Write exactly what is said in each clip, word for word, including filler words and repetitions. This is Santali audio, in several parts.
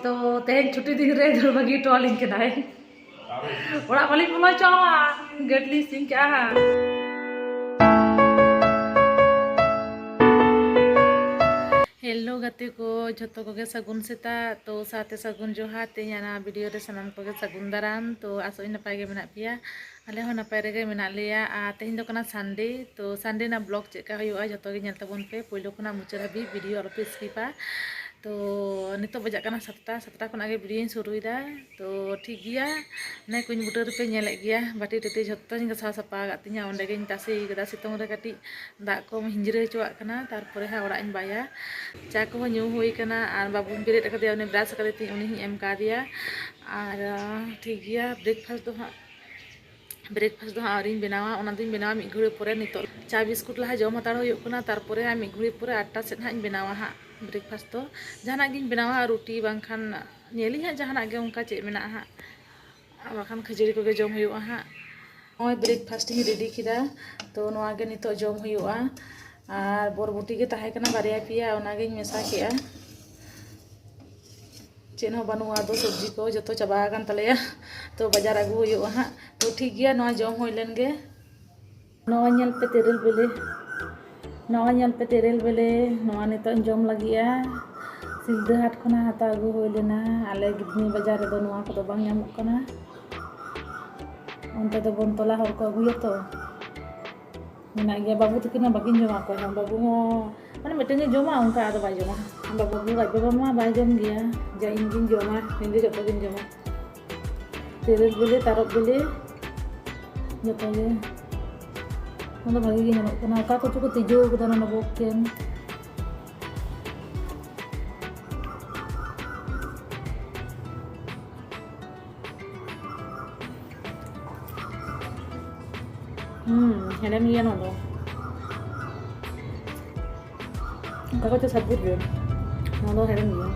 ᱛᱚ ᱛᱮᱦᱮᱧ ᱪᱷᱩᱴᱤ ᱫᱤᱱ ᱨᱮ ᱫᱟᱹᱲ ᱵᱟᱹᱜᱤ ᱦᱚᱴᱚ ᱟᱹᱞᱤᱧ ᱠᱟᱱᱟᱭ᱾ ᱚᱲᱟᱜ ᱵᱟᱹᱞᱤᱧ ᱵᱚᱞᱚ ᱦᱚᱪᱚᱣᱟᱜᱼᱟ, ᱜᱮᱴ ᱞᱤᱧ ᱥᱤᱧ ᱠᱟᱜᱼᱟ ᱦᱟᱸᱜ᱾ ᱦᱮᱞᱳ ᱜᱟᱛᱮ ᱠᱚ, ᱡᱷᱚᱛᱚ ᱠᱚᱜᱮ ᱥᱟᱹᱜᱩᱱ ᱥᱮᱛᱟᱜ᱾ ᱛᱚ ᱥᱟᱶᱛᱮ ᱥᱟᱹᱜᱩᱱ ᱡᱚᱦᱟᱨ᱾ ᱛᱮᱦᱮᱧᱟᱜ ᱱᱚᱣᱟ ᱵᱷᱤᱰᱤᱭᱳ ᱨᱮ ᱥᱟᱱᱟᱢ ᱠᱚᱜᱮ ᱥᱟᱹᱜᱩᱱ ᱫᱟᱨᱟᱢ᱾ ᱛᱚ ᱟᱥᱚᱜ ᱟᱹᱧ ᱱᱟᱯᱟᱭ ᱜᱮ ᱢᱮᱱᱟᱜ ᱯᱮᱭᱟ᱾ ᱟᱞᱮ ᱦᱚᱸ ᱱᱟᱯᱟᱭ ᱨᱮᱜᱮ ᱢᱮᱱᱟᱜ ᱞᱮᱭᱟ᱾ ᱟᱨ ᱛᱮᱦᱮᱧ ᱫᱚ ᱠᱟᱱᱟ ᱥᱟᱱᱰᱮ᱾ ᱛᱚ ᱥᱟᱱᱰᱮ ᱨᱮᱱᱟᱜ ᱵᱞᱚᱜ ᱪᱮᱫ ᱞᱮᱠᱟ ᱦᱩᱭᱩᱜᱼᱟ, ᱡᱷᱚᱛᱚ ᱜᱮ ᱧᱮᱞ ᱛᱟᱵᱚᱱ ᱯᱮ ᱯᱳᱭᱞᱳ ᱠᱷᱚᱱᱟᱜ ᱢᱩᱪᱟᱹᱫ ᱦᱟᱹᱵᱤᱡ, ᱵᱷᱤᱰᱤᱭᱳ ᱟᱞᱚᱯᱮ ᱥᱠᱤᱯᱟ᱾ ᱛᱚ ᱱᱤᱛᱚᱜ ᱵᱟᱡᱟᱜ ᱠᱟᱱᱟ ᱥᱟᱛᱴᱟ, ᱥᱟᱛᱴᱟ ᱠᱷᱚᱱᱟᱜ ᱜᱮ ᱵᱷᱤᱰᱤᱭᱳᱧ ᱥᱩᱨᱩᱭᱮᱫᱟ᱾ ᱛᱚ ᱴᱷᱤᱠ ᱜᱮᱭᱟ, ᱚᱱᱮ ᱠᱩᱧ ᱵᱩᱴᱟᱹ ᱨᱮᱯᱮ ᱧᱮᱞᱮᱫ ᱜᱮᱭᱟ, ᱵᱟᱹᱴᱤ ᱴᱟᱹᱴᱤ ᱡᱷᱚᱛᱚᱧ ᱜᱷᱟᱥᱟᱣ ᱥᱟᱯᱷᱟ ᱟᱠᱟᱫ ᱛᱤᱧᱟ᱾ ᱚᱸᱰᱮ ᱜᱤᱧ ᱛᱟᱥᱮ ᱠᱟᱫᱟ, ᱥᱤᱛᱩᱝ ᱨᱮ ᱠᱟᱹᱴᱤᱡ ᱫᱟᱜ ᱠᱚ ᱦᱤᱸᱡᱽᱨᱟᱹ ᱦᱚᱪᱚᱣᱟᱜ ᱠᱟᱱᱟ, ᱛᱟᱨᱯᱚᱨᱮ ᱦᱟᱸᱜ ᱚᱲᱟᱜ ᱤᱧ ᱵᱟᱭᱟ᱾ ᱪᱟ ᱠᱚᱦᱚᱸ ᱧᱩ ᱦᱩᱭ ᱠᱟᱱᱟ, ᱟᱨ ᱵᱟᱹᱵᱩᱧ ᱵᱮᱨᱮᱫ ᱟᱠᱟᱫᱮᱭᱟ, ᱩᱱᱤ ᱵᱨᱟᱥ ᱟᱠᱟᱫᱮ ᱛᱤᱧ, ᱩᱱᱤ ᱦᱚᱸᱧ ᱮᱢ ᱠᱟᱣᱫᱮᱭᱟ᱾ ᱟᱨ ᱟᱸ, ᱴᱷᱤᱠ ᱜᱮᱭᱟ, ᱵᱨᱮᱠᱯᱷᱟᱥᱴ ᱫᱚ ᱦᱟᱸᱜ ᱵᱨᱮᱠᱯᱷᱟᱥᱴ ᱫᱚ ᱦᱟᱸᱜ ᱟᱹᱣᱨᱤᱧ ᱵᱮᱱᱟᱣᱟ, ᱚᱱᱟ ᱫᱚᱧ ᱵᱮᱱᱟᱣᱟ ᱢᱤᱫ ᱜᱷᱟᱹᱲᱤ ᱯᱚᱨᱮ᱾ ᱱᱤᱛᱚᱜ ᱪᱟ ᱵᱤᱥᱠᱩᱴ ᱞᱟᱦᱟ ᱡᱚᱢ ᱦᱟᱛᱟᱲ ᱦᱩᱭᱩᱜ ᱠᱟᱱᱟ, ᱛᱟᱨᱯᱚᱨᱮ ᱦᱟᱸᱜ ᱢᱤᱫ ᱜᱷᱟᱹᱲᱤ ᱯᱚᱨᱮ ᱟᱴᱴᱟ ᱥᱮᱫ ᱦᱟᱸᱜ ᱤᱧ ᱵᱮᱱᱟᱣᱟ ᱦᱟᱸᱜ ᱵᱨᱮᱠᱯᱷᱟᱥᱴ ᱫᱚ᱾ ᱡᱟᱦᱟᱱᱟᱜ ᱜᱤᱧ ᱵᱮᱱᱟᱣᱟ, ᱨᱩᱴᱤ ᱵᱟᱝᱠᱷᱟᱱ ᱧᱮᱞᱤᱧ ᱦᱟᱸᱜ ᱡᱟᱦᱟᱱᱟᱜ ᱜᱮ ᱚᱱᱠᱟ ᱪᱮᱫ ᱢᱮᱱᱟᱜᱼᱟ ᱦᱟᱸᱜ, ᱵᱟᱠᱷᱟᱱ ᱠᱷᱟᱹᱡᱟᱹᱲᱤ ᱠᱚᱜᱮ ᱡᱚᱢ ᱦᱩᱭᱩᱜᱼᱟ ᱦᱟᱸᱜ᱾ ᱱᱚᱜᱼᱚᱭ ᱵᱨᱮᱠᱯᱷᱟᱥᱴ ᱤᱧ ᱨᱮᱰᱤ ᱠᱮᱫᱟ, ᱛᱚ ᱱᱚᱣᱟ ᱜᱮ ᱱᱤᱛᱚᱜ ᱡᱚᱢ ᱦᱩᱭᱩᱜᱼᱟ᱾ ᱟᱨ ᱵᱚᱨᱵᱚᱴᱤ ᱜᱮ ᱛᱟᱦᱮᱸ ᱠᱟᱱᱟ ᱵᱟᱨᱭᱟ ᱯᱮᱭᱟ, ᱚᱱᱟᱜᱤᱧ ᱢᱮᱥᱟ ᱠᱮᱜᱼᱟ᱾ ᱪᱮᱫ ᱦᱚᱸ ᱵᱟᱹᱱᱩᱜᱼᱟ, ᱟᱫᱚ ᱥᱚᱵᱽᱡᱤ ᱠᱚ ᱡᱚᱛᱚ ᱪᱟᱵᱟ ᱟᱠᱟᱱ ᱛᱟᱞᱮᱭᱟ᱾ ᱛᱚ ᱵᱟᱡᱟᱨ ᱟᱹᱜᱩ ᱦᱩᱭᱩᱜᱼᱟ ᱦᱟᱸᱜ᱾ ᱛᱚ ᱴᱷᱤᱠ ᱜᱮᱭᱟ, ᱱᱚᱣᱟ ᱡᱚᱢ ᱦᱩᱭ ᱞᱮᱱ ᱜᱮ᱾ ᱱᱚᱣᱟ ᱧᱮᱞ ᱯᱮ ᱛᱮᱨᱮᱞ ᱵᱮᱞᱮ, ᱱᱚᱣᱟ ᱧᱮᱞ ᱯᱮ ᱛᱮᱨᱮᱞ ᱵᱮᱞᱮ, ᱱᱚᱣᱟ ᱱᱤᱛᱚᱜ ᱤᱧ ᱡᱚᱢ ᱞᱟᱹᱜᱤᱫᱼᱟ᱾ ᱥᱤᱞᱫᱟᱹ ᱦᱟᱴ ᱠᱷᱚᱱᱟᱜ ᱦᱟᱛᱟᱣ ᱟᱹᱜᱩ ᱦᱩᱭ ᱞᱮᱱᱟ᱾ ᱟᱞᱮ ᱜᱤᱫᱽᱱᱤ ᱵᱟᱡᱟᱨ ᱨᱮᱫᱚ ᱱᱚᱣᱟ ᱠᱚᱫᱚ ᱵᱟᱝ ᱧᱟᱢᱚᱜ ᱠᱟᱱᱟ᱾ ᱚᱱᱛᱮ ᱫᱚ ᱵᱚᱱᱛᱚᱞᱟ ᱦᱚᱲ ᱠᱚ ᱟᱹᱜᱩᱭᱟ ᱛᱚ᱾ ᱢᱮᱱᱟᱜ ᱜᱮᱭᱟ, ᱵᱟᱹᱵᱩ ᱛᱟᱹᱠᱤᱱ ᱦᱚᱸ ᱵᱟᱹᱠᱤᱱ ᱡᱚᱢᱟ, ᱚᱠᱚᱭ ᱦᱚᱸ᱾ ᱵᱟᱹᱵᱩ ᱦᱚᱸ ᱢᱟᱱᱮ ᱢᱤᱫᱴᱮᱱ ᱜᱮ ᱡᱚᱢᱟ, ᱚᱱᱠᱟ ᱟᱫᱚ ᱵᱟᱭ ᱡᱚᱢᱟ᱾ ᱵᱟᱹᱵᱩ ᱟᱡ ᱵᱟᱵᱟ ᱢᱟ ᱵᱟᱭ ᱡᱚᱢ ᱜᱮᱭᱟ, ᱡᱟ ᱤᱧ ᱜᱤᱧ ᱡᱚᱢᱟ, ᱤᱧ ᱫᱚ ᱡᱚᱛᱚ ᱜᱤᱧ ᱡᱚᱢᱟ᱾ ᱛᱮᱨᱮᱞ ᱵᱮᱞᱮ, ᱛᱟᱨᱚᱵ ᱵᱮᱞᱮ, ᱡᱚᱛᱚ ᱜᱮ᱾ ᱚᱱᱟ ᱫᱚ ᱵᱷᱟᱜᱮ ᱜᱮ ᱧᱮᱞᱚᱜ ᱠᱟᱱᱟ᱾ ᱚᱠᱟ ᱠᱚᱪᱚ ᱠᱚ ᱛᱤᱡᱩ ᱠᱟᱫᱟ ᱱᱚᱰᱮ ᱵᱚᱦᱚᱜ ᱴᱷᱮᱱ᱾ ᱦᱩᱸ, ᱦᱮᱲᱮᱢ ᱜᱮᱭᱟ ᱱᱚᱣᱟ ᱫᱚ᱾ ᱚᱱᱠᱟ ᱠᱟᱛᱮ ᱥᱟᱵᱩᱛ ᱜᱮ᱾ ᱱᱚᱣᱟ ᱫᱚ ᱦᱮᱲᱮᱢ ᱜᱮᱭᱟ᱾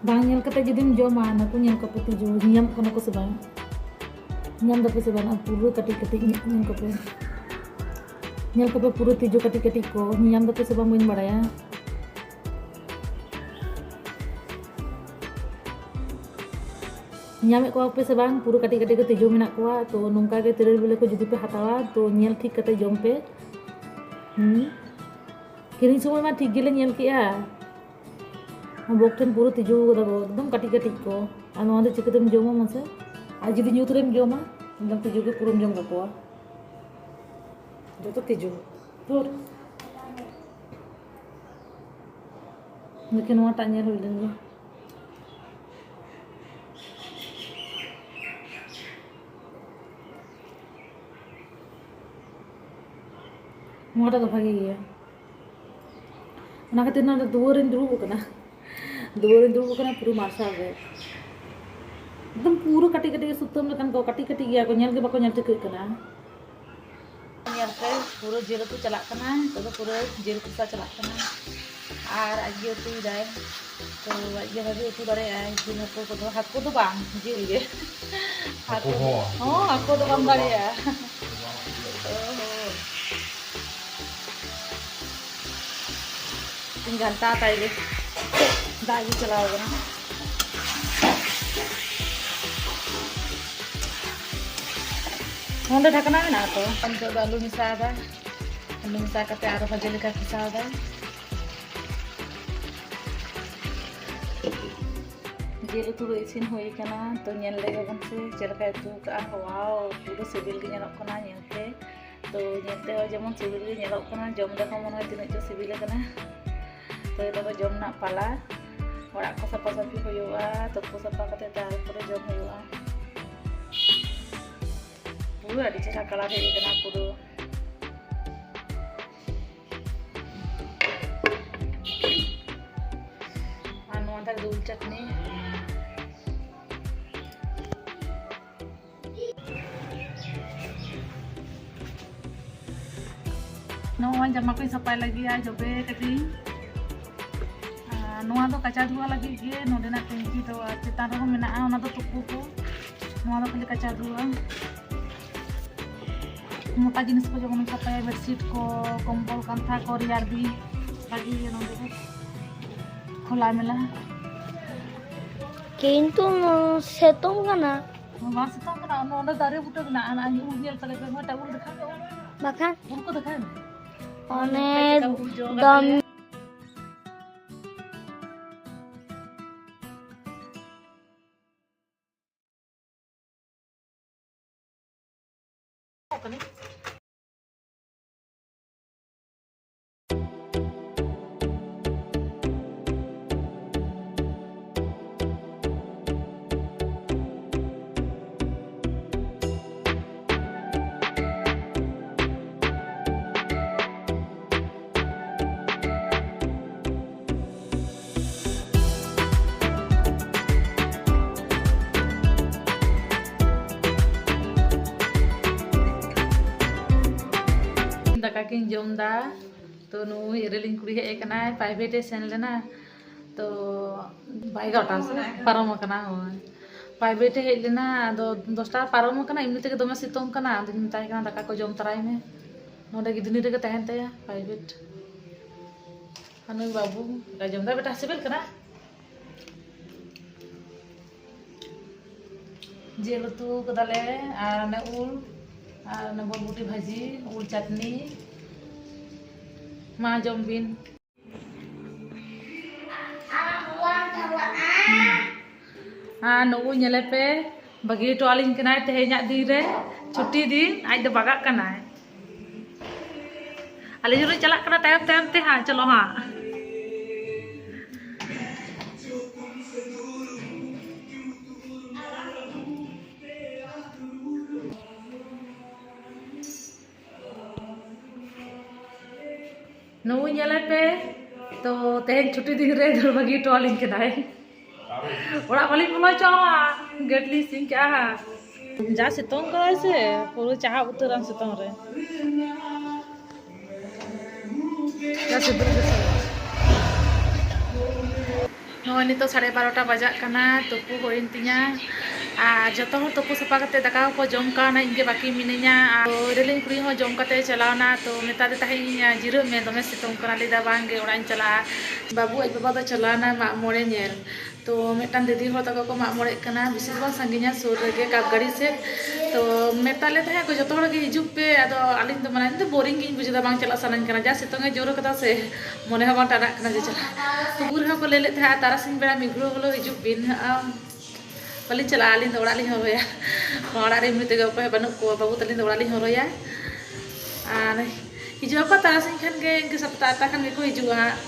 ᱵᱟᱝ ᱧᱮᱞ ᱠᱟᱛᱮ ᱡᱩᱫᱤᱢ ᱡᱚᱢᱟ, ᱱᱩᱠᱩ ᱧᱮᱞ ᱠᱚᱯᱮ ᱛᱤᱡᱩ, ᱧᱟᱢᱚᱜ ᱠᱟᱱᱟ ᱠᱚ ᱥᱮ ᱵᱟᱝ? ᱧᱟᱢ ᱫᱟᱯᱮ ᱥᱮ ᱵᱟᱝ? ᱯᱩᱨᱟᱹ ᱠᱟᱹᱴᱤᱡ ᱠᱟᱹᱴᱤᱡ ᱧᱮᱞ ᱠᱚᱯᱮ, ᱧᱮᱞ ᱠᱚᱯᱮ ᱯᱩᱨᱟᱹ ᱛᱤᱡᱩ ᱠᱟᱹᱴᱤᱡ ᱠᱟᱹᱴᱤᱡ ᱠᱚ, ᱧᱟᱢ ᱫᱟᱯᱮ ᱥᱮ ᱵᱟᱝ ᱵᱟᱹᱧ ᱵᱟᱲᱟᱭᱟ᱾ ᱧᱟᱢᱮᱫ ᱠᱚᱣᱟ ᱯᱮ ᱥᱮ ᱵᱟᱝ? ᱯᱩᱨᱟᱹ ᱠᱟᱹᱴᱤᱡ ᱠᱟᱹᱴᱤᱡ ᱠᱚ ᱛᱤᱡᱩ ᱢᱮᱱᱟᱜ ᱠᱚᱣᱟ᱾ ᱛᱚ ᱱᱚᱝᱠᱟ ᱜᱮ ᱛᱮᱨᱮᱞ ᱵᱤᱞᱤ ᱠᱚ ᱡᱩᱫᱤ ᱯᱮ ᱦᱟᱛᱟᱣᱟ, ᱛᱚ ᱧᱮᱞ ᱴᱷᱤᱠ ᱠᱟᱛᱮ ᱡᱚᱢ ᱯᱮ᱾ ᱦᱩᱸ, ᱠᱤᱨᱤᱧ ᱥᱚᱢᱚᱭ ᱢᱟ ᱴᱷᱤᱠ ᱜᱮᱞᱮ ᱧᱮᱞ ᱠᱮᱜᱼᱟ, ᱵᱚᱠ ᱴᱷᱮᱱ ᱯᱩᱨᱟᱹ ᱛᱤᱡᱩ ᱠᱟᱫᱟ ᱠᱚ, ᱮᱠᱫᱚᱢ ᱠᱟᱹᱴᱤᱡ ᱠᱟᱹᱴᱤᱡ ᱠᱚ᱾ ᱟᱨ ᱱᱚᱣᱟ ᱫᱚ ᱪᱤᱠᱟᱹᱛᱮᱢ ᱡᱚᱢᱟ ᱢᱟᱥᱮ? ᱟᱨ ᱡᱩᱫᱤ ᱧᱩᱛ ᱨᱮᱢ ᱡᱚᱢᱟ, ᱮᱠᱫᱚᱢ ᱛᱤᱡᱩ ᱜᱮ ᱯᱩᱨᱟᱹᱢ ᱡᱚᱢ ᱠᱟᱠᱚᱣᱟ, ᱡᱚᱛᱚ ᱛᱤᱡᱩ᱾ ᱫᱷᱩᱨ᱾ ᱞᱮᱠᱤᱱ ᱱᱚᱣᱟᱴᱟᱜ ᱧᱮᱞ ᱦᱩᱭ ᱞᱮᱱ ᱜᱮ᱾ ᱱᱚᱣᱟᱴᱟᱜ ᱫᱚ ᱵᱷᱟᱜᱮ ᱜᱮᱭᱟ᱾ ᱚᱱᱟ ᱠᱷᱟᱹᱛᱤᱨ ᱱᱚᱰᱮ ᱫᱩᱣᱟᱹᱨ ᱨᱤᱧ ᱫᱩᱲᱩᱵ ᱟᱠᱟᱱᱟ᱾ ᱫᱩᱣᱟᱹᱨ ᱨᱤᱧ ᱫᱩᱲᱩᱵ ᱟᱠᱟᱱᱟ ᱯᱩᱨᱟᱹ ᱢᱟᱨᱥᱟᱞ ᱨᱮ᱾ ᱮᱠᱫᱚᱢ ᱯᱩᱨᱟᱹ ᱠᱟᱹᱴᱤᱡ ᱠᱟᱹᱴᱤᱡ ᱥᱩᱛᱟᱹᱢ ᱞᱮᱠᱟᱱ ᱠᱚ, ᱠᱟᱹᱴᱤᱡ ᱠᱟᱹᱴᱤᱡ ᱜᱮᱭᱟ ᱠᱚ, ᱧᱮᱞ ᱜᱮ ᱵᱟᱠᱚ ᱧᱮᱞ ᱴᱷᱤᱠᱟᱹᱜ ᱠᱟᱱᱟ᱾ ᱧᱮᱞ ᱯᱮ, ᱯᱩᱨᱟᱹ ᱡᱤᱞ ᱩᱛᱩ ᱪᱟᱞᱟᱜ ᱠᱟᱱᱟ᱾ ᱱᱤᱛᱚᱜ ᱫᱚ ᱯᱩᱨᱟᱹ ᱡᱤᱞ ᱠᱚᱥᱟ ᱪᱟᱞᱟᱜ ᱠᱟᱱᱟ᱾ ᱟᱨ ᱟᱡᱜᱮ ᱩᱛᱩᱭᱮᱫᱟᱭ᱾ ᱛᱚ ᱟᱡᱜᱮ ᱵᱷᱟᱜᱮ ᱩᱛᱩ ᱫᱟᱲᱮᱭᱟᱜᱼᱟᱭ ᱡᱤᱞ ᱦᱟᱹᱠᱩ ᱠᱚᱫᱚ᱾ ᱦᱟᱹᱠᱩ ᱫᱚ ᱵᱟᱝ, ᱡᱤᱞ ᱜᱮ᱾ ᱦᱟᱹᱠᱩ ᱦᱟᱹᱠᱩ ᱦᱚᱸ᱾ ᱦᱚᱸ, ᱦᱟᱹᱠᱩ ᱫᱚ ᱵᱟᱢ ᱫᱟᱲᱮᱭᱟᱜᱼᱟ᱾ ᱚ ᱦᱚᱸ᱾ ᱤᱧ ᱜᱷᱟᱱᱴᱟ ᱛᱟᱭ ᱜᱮ᱾ ᱫᱟᱜ ᱜᱮ ᱪᱟᱞᱟᱣ ᱠᱟᱱᱟ᱾ ᱱᱚᱸᱰᱮ ᱰᱷᱟᱠᱱᱟ ᱢᱮᱱᱟᱜᱼᱟ ᱛᱚ᱾ ᱱᱤᱛᱚᱜ ᱫᱚ ᱟᱹᱞᱩ ᱢᱮᱥᱟᱣᱫᱟ᱾ ᱟᱹᱞᱩ ᱢᱮᱥᱟ ᱠᱟᱛᱮ ᱟᱨᱚ ᱵᱷᱟᱡᱟ ᱞᱮᱠᱟ ᱠᱚᱥᱟᱣᱫᱟ᱾ ᱡᱤᱞ ᱩᱛᱩ ᱫᱚ ᱤᱥᱤᱱ ᱦᱩᱭ ᱠᱟᱱᱟ, ᱛᱚ ᱧᱮᱞ ᱞᱮᱜᱮ ᱵᱚᱱ ᱥᱮ ᱪᱮᱫ ᱞᱮᱠᱟᱭ ᱩᱛᱩ ᱠᱟᱜᱼᱟ᱾ ᱣᱟᱣ, ᱯᱩᱨᱟᱹ ᱥᱤᱵᱤᱞ ᱜᱮ ᱧᱮᱞᱚᱜ ᱠᱟᱱᱟ ᱧᱮᱞᱛᱮ᱾ ᱛᱚ ᱧᱮᱞᱛᱮ ᱦᱚᱸ ᱡᱮᱢᱚᱱ ᱥᱤᱵᱤᱞ ᱜᱮ ᱧᱮᱞᱚᱜ ᱠᱟᱱᱟ, ᱡᱚᱢ ᱨᱮᱦᱚᱸ ᱢᱚᱱᱮ ᱦᱚᱭ ᱛᱤᱱᱟᱹᱜ ᱪᱚ ᱥᱤᱵᱤᱞ ᱠᱟᱱᱟ᱾ ᱛᱚ ᱱᱤᱛᱚᱜ ᱫᱚ ᱡᱚᱢ ᱨᱮᱱᱟᱜ ᱯᱟᱞᱟ᱾ ᱚᱲᱟᱜ ᱠᱚ ᱥᱟᱯᱷᱟ ᱥᱟᱹᱯᱷᱤ ᱦᱩᱭᱩᱜᱼᱟ, ᱛᱩᱯᱩ ᱥᱟᱯᱷᱟ ᱠᱟᱛᱮ ᱛᱟᱨᱯᱚᱨᱮ ᱡᱚᱢ ᱦᱩᱭᱩᱜᱼᱟ᱾ ᱯᱩᱨᱟᱹ ᱟᱹᱰᱤ ᱪᱮᱦᱨᱟ ᱠᱟᱞᱟᱨ ᱦᱮᱡ ᱟᱠᱟᱱᱟ ᱯᱩᱨᱟᱹ᱾ ᱟᱨ ᱱᱚᱣᱟ ᱫᱚ ᱫᱩᱞ ᱪᱟᱴᱱᱤ᱾ ᱱᱚᱜᱼᱚᱭ ᱡᱟᱢᱟ ᱠᱚᱧ ᱥᱟᱯᱷᱟᱭ ᱞᱟᱹᱜᱤᱫ ᱟᱨ ᱡᱚᱵᱮ ᱠᱟᱹᱫᱟᱹᱧ᱾ ᱟᱨ ᱱᱚᱣᱟ ᱫᱚ ᱠᱟᱪᱟ ᱫᱷᱩᱣᱟ ᱞᱟᱹᱜᱤᱫ ᱜᱮ ᱱᱚᱰᱮᱱᱟᱜ ᱴᱮᱝᱠᱤ ᱫᱚ, ᱟᱨ ᱪᱮᱛᱟᱱ ᱨᱮᱦᱚᱸ ᱢᱮᱱᱟᱜᱼᱟ, ᱚᱱᱟ ᱫᱚ ᱛᱩᱯᱩ ᱠᱚ᱾ ᱱᱚᱣᱟ ᱫᱚ ᱠᱷᱟᱹᱞᱤ ᱠᱟᱪᱟ ᱫᱷᱩᱣᱟ᱾ ᱢᱚᱴᱟ ᱡᱤᱱᱤᱥ ᱠᱚ ᱡᱮᱢᱚᱱ ᱥᱟᱯᱷᱟᱭᱟ, ᱵᱮᱰᱥᱤᱴ ᱠᱚ, ᱠᱚᱢᱵᱚᱞ, ᱠᱟᱱᱛᱷᱟ ᱠᱚ, ᱨᱮᱭᱟᱲ ᱫᱤᱱ ᱵᱷᱟᱹᱜᱤ ᱜᱮ ᱱᱚᱰᱮ ᱫᱚ ᱠᱷᱳᱞᱟ ᱢᱮᱞᱟ᱾ ᱠᱤᱱᱛᱩ ᱥᱤᱛᱩᱝ ᱠᱟᱱᱟ᱾ ᱵᱟᱝ ᱥᱤᱛᱩᱝ ᱠᱟᱱᱟ, ᱚᱱᱟ ᱚᱸᱰᱮ ᱫᱟᱨᱮ ᱵᱩᱴᱟᱹ ᱢᱮᱱᱟᱜᱼᱟ, ᱚᱱᱟ ᱩᱞ ᱧᱮᱞ ᱛᱟᱞᱮ ᱯᱮ, ᱢᱤᱫᱴᱟᱝ ᱩᱞ ᱫᱮᱠᱷᱟᱣ ᱯᱮ, ᱩᱞ᱾ ᱵᱟᱠᱷᱟᱱ ᱩᱞ ᱠᱚ ᱫᱮᱠᱷᱟᱣ ᱢᱮ᱾ ᱚᱱᱮ ᱪᱮᱫ ᱞᱮᱠᱟ ᱩᱞ ᱡᱚ ᱫᱚᱢ ᱠᱟᱱᱟ᱾ ᱫᱟᱠᱟ ᱠᱤᱱ ᱡᱚᱢ ᱫᱟ᱾ ᱛᱚ ᱱᱩᱭ ᱮᱨᱮᱞᱤᱧ ᱠᱩᱲᱤ ᱦᱮᱡ ᱟᱠᱟᱱᱟᱭ, ᱯᱨᱟᱭᱵᱷᱮᱴ ᱮ ᱥᱮᱱ ᱞᱮᱱᱟ᱾ ᱛᱚ ᱵᱟᱭ ᱜᱟᱣᱴᱟ ᱥᱮ ᱯᱟᱨᱚᱢ ᱟᱠᱟᱱᱟ, ᱦᱳᱭ᱾ ᱯᱨᱟᱭᱵᱷᱮᱴ ᱮ ᱦᱮᱡ ᱞᱮᱱᱟ, ᱟᱫᱚ ᱫᱚᱥᱴᱟ ᱯᱟᱨᱚᱢ ᱟᱠᱟᱱᱟ, ᱮᱢᱱᱤ ᱛᱮᱜᱮ ᱫᱚᱢᱮ ᱥᱤᱛᱩᱝ ᱠᱟᱱᱟ᱾ ᱟᱫᱚᱧ ᱢᱮᱛᱟᱭ ᱠᱟᱱᱟ, "ᱫᱟᱠᱟ ᱠᱚ ᱡᱚᱢ ᱛᱚᱨᱟᱭ ᱢᱮ, ᱱᱚᱰᱮ ᱜᱤᱫᱷᱱᱤ ᱨᱮᱜᱮ ᱛᱟᱦᱮᱱ ᱛᱟᱭᱟ ᱯᱨᱟᱭᱵᱷᱮᱴ᱾" ᱟᱨ ᱱᱩᱭ ᱵᱟᱹᱵᱩ ᱫᱟᱠᱟᱭ ᱡᱚᱢ ᱫᱟ᱾ ᱵᱮᱴᱟ, ᱥᱤᱵᱤᱞ ᱠᱟᱱᱟ? ᱡᱤᱞ ᱩᱛᱩ ᱠᱟᱫᱟᱞᱮ, ᱟᱨ ᱚᱱᱮ ᱩᱞ, ᱟᱨ ᱚᱱᱮ ᱵᱚᱨᱵᱚᱴᱤ ᱵᱷᱟᱹᱡᱤ, ᱩᱞ ᱪᱟᱴᱱᱤ᱾ ᱢᱟ ᱡᱚᱢ ᱵᱤᱱ᱾ ᱟᱨ ᱱᱩᱜᱩ ᱧᱮᱞᱮ ᱯᱮ, ᱵᱟᱹᱜᱤ ᱦᱚᱴᱚ ᱟᱹᱞᱤᱧ ᱠᱟᱱᱟᱭ ᱛᱮᱦᱮᱧᱟᱜ ᱫᱤᱱ ᱨᱮ, ᱪᱷᱩᱴᱤ ᱫᱤᱱ, ᱟᱡ ᱫᱚ ᱵᱟᱜᱟᱜ ᱠᱟᱱᱟᱭ᱾ ᱟᱹᱞᱤᱧ ᱦᱚᱸᱞᱤᱧ ᱪᱟᱞᱟᱜ ᱠᱟᱱᱟ ᱛᱟᱭᱚᱢ ᱛᱟᱭᱚᱢ ᱛᱮ ᱦᱟᱸᱜ, ᱪᱚᱞᱚ ᱦᱟᱸᱜ᱾ ᱱᱩᱭ ᱧᱮᱞᱮ ᱯᱮ, ᱛᱚ ᱛᱮᱦᱮᱧ ᱪᱷᱩᱴᱤ ᱫᱤᱱ ᱨᱮ ᱫᱟᱹᱲ ᱵᱟᱹᱜᱤ ᱦᱚᱴᱚ ᱟᱹᱞᱤᱧ ᱠᱟᱱᱟᱭ᱾ ᱚᱲᱟᱜ ᱵᱟᱹᱞᱤᱧ ᱵᱚᱞᱚ ᱦᱚᱪᱚᱣᱟᱜᱼᱟ, ᱜᱮᱴ ᱞᱤᱧ ᱥᱤᱧ ᱠᱟᱜᱼᱟ᱾ ᱡᱟ ᱥᱤᱛᱩᱝ ᱠᱟᱫᱟᱭ ᱥᱮ, ᱯᱩᱨᱟᱹ ᱪᱟᱦᱟᱵ ᱩᱛᱟᱹᱨᱟᱢ ᱥᱤᱛᱩᱝ ᱨᱮ᱾ ᱡᱟ ᱥᱤᱵᱤᱞ ᱜᱮ ᱥᱤᱵᱤᱞ᱾ ᱱᱚᱜᱼᱚᱭ ᱱᱤᱛᱚᱜ ᱥᱟᱲᱮ ᱵᱟᱨᱚᱴᱟ ᱵᱟᱡᱟᱜ ᱠᱟᱱᱟ, ᱛᱩᱯᱩ ᱦᱩᱭᱮᱱ ᱛᱤᱧᱟ᱾ ᱟᱨ ᱡᱚᱛᱚ ᱦᱚᱲ ᱛᱩᱯᱩ ᱥᱟᱯᱷᱟ ᱠᱟᱛᱮ ᱫᱟᱠᱟ ᱠᱚᱠᱚ ᱡᱚᱢ ᱠᱟᱣᱱᱟ, ᱤᱧ ᱜᱮ ᱵᱟᱹᱠᱤ ᱢᱤᱱᱟᱹᱧᱟ᱾ ᱟᱨ ᱨᱮᱞᱤᱧ ᱠᱩᱲᱤ ᱦᱚᱸ ᱡᱚᱢ ᱠᱟᱛᱮ ᱪᱟᱞᱟᱣᱱᱟ᱾ ᱛᱚ ᱢᱮᱛᱟᱫᱮ ᱛᱟᱦᱮᱸᱫ ᱤᱧ, "ᱡᱤᱨᱟᱹᱜ ᱢᱮ, ᱫᱚᱢᱮ ᱥᱤᱛᱩᱝ ᱠᱟᱱᱟ", ᱞᱟᱹᱭᱫᱟ, "ᱵᱟᱝ ᱜᱮ, ᱚᱲᱟᱜ ᱤᱧ ᱪᱟᱞᱟᱜᱼᱟ᱾" ᱵᱟᱹᱵᱩ ᱟᱡ ᱵᱟᱵᱟ ᱫᱚ ᱪᱟᱞᱟᱣᱱᱟ ᱢᱟᱜ ᱢᱚᱬᱮ ᱧᱮᱞ᱾ ᱛᱚ ᱢᱤᱫᱴᱟᱝ ᱫᱤᱫᱤ ᱦᱚᱲ ᱛᱟᱠᱚ ᱠᱚ ᱢᱟᱜ ᱢᱚᱬᱮᱜ ᱠᱟᱱᱟ, ᱵᱮᱥᱤ ᱫᱚ ᱵᱟᱝ ᱥᱟᱺᱜᱤᱧᱟ, ᱥᱩᱨ ᱨᱮᱜᱮ ᱠᱟᱯ ᱜᱟᱹᱰᱤ ᱥᱮᱫ᱾ ᱛᱚ ᱢᱮᱛᱟᱞᱮ ᱛᱟᱦᱮᱸᱫ ᱠᱚ, "ᱡᱚᱛᱚ ᱦᱚᱲ ᱜᱮ ᱦᱤᱡᱩᱜ ᱯᱮ", ᱟᱫᱚ ᱟᱹᱞᱤᱧ ᱫᱚ ᱢᱟᱱᱮ ᱤᱧ ᱫᱚ ᱵᱳᱨᱤᱝ ᱜᱤᱧ ᱵᱩᱡᱷᱟᱹᱣᱫᱟ, ᱵᱟᱝ ᱪᱟᱞᱟᱜ ᱥᱟᱱᱟᱧ ᱠᱟᱱᱟ, ᱡᱟ ᱥᱤᱛᱩᱝ ᱮ ᱡᱳᱨ ᱠᱟᱫᱟ ᱥᱮ, ᱢᱚᱱᱮ ᱦᱚᱸ ᱵᱟᱝ ᱴᱟᱱᱟᱜ ᱠᱟᱱᱟ ᱡᱮ ᱪᱟᱞᱟᱜ᱾ ᱛᱚ ᱵᱩᱨᱩ ᱦᱚᱸᱠᱚ ᱞᱟᱹᱭ ᱞᱮᱫ ᱛᱟᱦᱮᱸᱫ, "ᱛᱟᱨᱟᱥᱤᱧ ᱵᱮᱲᱟ ᱢᱤᱫ ᱜᱷᱟᱹᱲᱤ ᱦᱚᱞᱳ ᱦᱤᱡᱩᱜ ᱵᱤᱱ᱾" ᱟᱢ, ᱵᱟᱹᱞᱤᱧ ᱪᱟᱞᱟᱜᱼᱟ, ᱟᱹᱞᱤᱧ ᱫᱚ ᱚᱲᱟᱜ ᱞᱤᱧ ᱦᱚᱨᱚᱭᱟ᱾ ᱚᱲᱟᱜ ᱨᱮ ᱮᱢᱱᱤ ᱛᱮᱜᱮ ᱚᱠᱚᱭ ᱦᱚᱸ ᱵᱟᱹᱱᱩᱜ ᱠᱚᱣᱟ, ᱵᱟᱹᱵᱩ ᱛᱟᱹᱞᱤᱧ ᱫᱚ ᱚᱲᱟᱜ ᱞᱤᱧ ᱦᱚᱨᱚᱭᱟ᱾ ᱟᱨ ᱦᱤᱡᱩᱜ ᱟᱠᱚ ᱛᱟᱨᱟᱥᱤᱧ ᱠᱷᱟᱱ ᱜᱮ, ᱤᱱᱠᱟᱹ ᱥᱟᱛᱴᱟ ᱟᱴᱴᱟ ᱠᱷᱟᱱ ᱜᱮᱠᱚ ᱦᱤᱡᱩᱜᱼᱟ ᱦᱟᱸᱜ᱾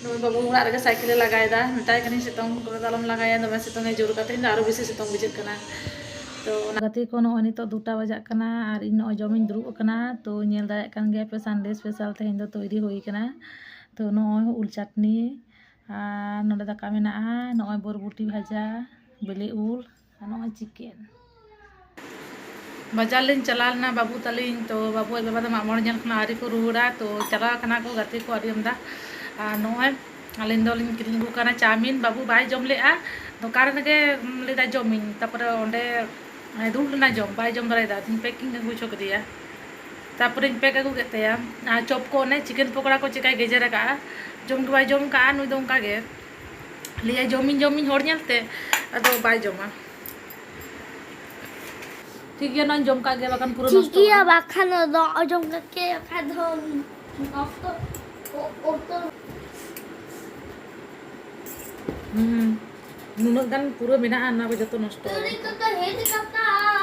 ᱱᱩᱭ ᱵᱟᱹᱵᱩ ᱚᱲᱟᱜ ᱨᱮᱜᱮ ᱥᱟᱭᱠᱮᱞᱮ ᱞᱟᱜᱟᱭᱮᱫᱟ, ᱢᱮᱛᱟᱭ ᱠᱟᱹᱱᱟᱹᱧ, "ᱥᱤᱛᱩᱝ ᱠᱚᱨᱮ ᱫᱚ ᱟᱞᱚᱢ ᱞᱟᱜᱟᱭᱟ, ᱫᱚᱢᱮ ᱥᱤᱛᱩᱝ ᱮ ᱡᱳᱨ ᱠᱟᱫᱟ, ᱛᱮᱦᱮᱧ ᱫᱚ ᱟᱨᱚ ᱵᱮᱥᱤ ᱥᱤᱛᱩᱝ ᱵᱩᱡᱷᱟᱹᱜ ᱠᱟᱱᱟ᱾" ᱛᱚ ᱚᱱᱟ ᱜᱟᱛᱮ ᱠᱚ, ᱱᱚᱜᱼᱚᱭ ᱱᱤᱛᱚᱜ ᱫᱩᱴᱟ ᱵᱟᱡᱟᱜ ᱠᱟᱱᱟ ᱟᱨ ᱤᱧ ᱱᱚᱜᱼᱚᱭ ᱡᱚᱢᱤᱧ ᱫᱩᱲᱩᱵ ᱟᱠᱟᱱᱟ᱾ ᱛᱚ ᱧᱮᱞ ᱫᱟᱲᱮᱭᱟᱜ ᱠᱟᱱ ᱜᱮᱭᱟ ᱯᱮ, Sunday special ᱛᱮᱦᱮᱧ ᱫᱚ ᱛᱳᱭᱨᱤ ᱦᱩᱭ ᱠᱟᱱᱟ᱾ ᱛᱚ ᱱᱚᱜᱼᱚᱭ ᱩᱞ ᱪᱟᱴᱱᱤ ᱟᱨ ᱱᱚᱰᱮ ᱫᱟᱠᱟ ᱢᱮᱱᱟᱜᱼᱟ, ᱱᱚᱜᱼᱚᱭ ᱵᱚᱨᱵᱚᱴᱤ ᱵᱷᱟᱡᱟ, ᱵᱤᱞᱤ ᱩᱞ ᱟᱨ ᱱᱚᱜᱼᱚᱭ chicken᱾ ᱵᱟᱡᱟᱨ ᱞᱤᱧ ᱪᱟᱞᱟᱣ ᱞᱮᱱᱟ ᱵᱟᱹᱵᱩ ᱛᱟᱹᱞᱤᱧ, ᱛᱚ ᱵᱟᱹᱵᱩ ᱟᱡ ᱵᱟᱵᱟ ᱫᱚ ᱢᱟᱜ ᱢᱚᱬᱮ ᱧᱮᱞ ᱠᱷᱚᱱᱟᱜ ᱟᱹᱣᱨᱤ ᱠᱚ ᱨᱩᱣᱟᱹᱲᱟ, ᱛᱚ ᱪᱟᱞᱟᱣ ᱠᱟᱱᱟ ᱠᱚ ᱜᱟᱛᱮ ᱠᱚ ᱟᱹᱰᱤ ᱟᱢᱫᱟ᱾ ᱟᱨ ᱱᱚᱜᱼᱚᱭ ᱟᱹᱞᱤᱧ ᱫᱚᱞᱤᱧ ᱠᱤᱨᱤᱧ ᱟᱹᱜᱩ ᱠᱟᱱᱟ ᱪᱟᱣᱢᱤᱱ, ᱵᱟᱹᱵᱩ ᱵᱟᱭ ᱡᱚᱢ ᱞᱮᱜᱼᱟ, ᱫᱚᱠᱟᱱ ᱨᱮᱜᱮ ᱞᱟᱹᱭᱫᱟ ᱡᱚᱢᱤᱧ, ᱛᱟᱯᱚᱨᱮ ᱚᱸᱰᱮ ᱫᱩᱲᱩᱵ ᱞᱮᱱᱟ ᱡᱚᱢ, ᱵᱟᱭ ᱡᱚᱢ ᱫᱟᱲᱮᱭᱟᱫᱟ, ᱟᱫᱚᱧ packing ᱟᱹᱜᱩ ᱦᱚᱪᱚ ᱠᱮᱫᱮᱭᱟ᱾ ᱛᱟᱯᱚᱨᱮᱧ pack ᱟᱹᱜᱩ ᱠᱮᱫ ᱛᱟᱭᱟ᱾ ᱟᱨ ᱪᱚᱯ ᱠᱚ ᱚᱱᱮ chicken ᱯᱚᱠᱚᱲᱟ ᱠᱚ ᱪᱮᱠᱟᱭ ᱜᱮᱡᱮᱨ ᱟᱠᱟᱫᱼᱟ, ᱡᱚᱢ ᱜᱮ ᱵᱟᱭ ᱡᱚᱢ ᱠᱟᱜᱼᱟ ᱱᱩᱭ ᱫᱚ ᱚᱱᱠᱟ ᱜᱮ᱾ ᱞᱟᱹᱭᱟᱭ, "ᱡᱚᱢᱤᱧ, ᱡᱚᱢᱤᱧ", ᱦᱚᱲ ᱧᱮᱞᱛᱮ, ᱟᱫᱚ ᱵᱟᱭ ᱡᱚᱢᱟ᱾ ᱴᱷᱤᱠ ᱜᱮᱭᱟ, ᱱᱚᱣᱟᱧ ᱡᱚᱢ ᱠᱟᱜ ᱜᱮ, ᱵᱟᱠᱷᱟᱱ ᱯᱩᱨᱟᱹ ᱴᱷᱤᱠ ᱱᱚᱥᱴᱚᱜᱼᱟ᱾ ᱜᱮᱭᱟ, ᱵᱟᱠᱷᱟᱱ ᱫᱚ ᱚᱡᱚᱢ ᱠᱟᱛᱮ ᱵᱟᱠᱷᱟᱱ ᱫᱚ ᱱᱚᱥᱴᱚ, ᱚ-, ᱚᱛᱚ᱾ ᱦᱩᱸ, ᱱᱩᱱᱟᱹᱜ ᱜᱟᱱ ᱯᱩᱨᱟᱹ ᱢᱮᱱᱟᱜᱼᱟ, ᱚᱱᱟ ᱠᱚ ᱡᱚᱛᱚ ᱱᱚᱥᱴᱚᱜᱼᱟ᱾ ᱛᱩᱨᱤ ᱠᱚᱫᱚ ᱦᱮᱡ ᱠᱟᱛᱟ᱾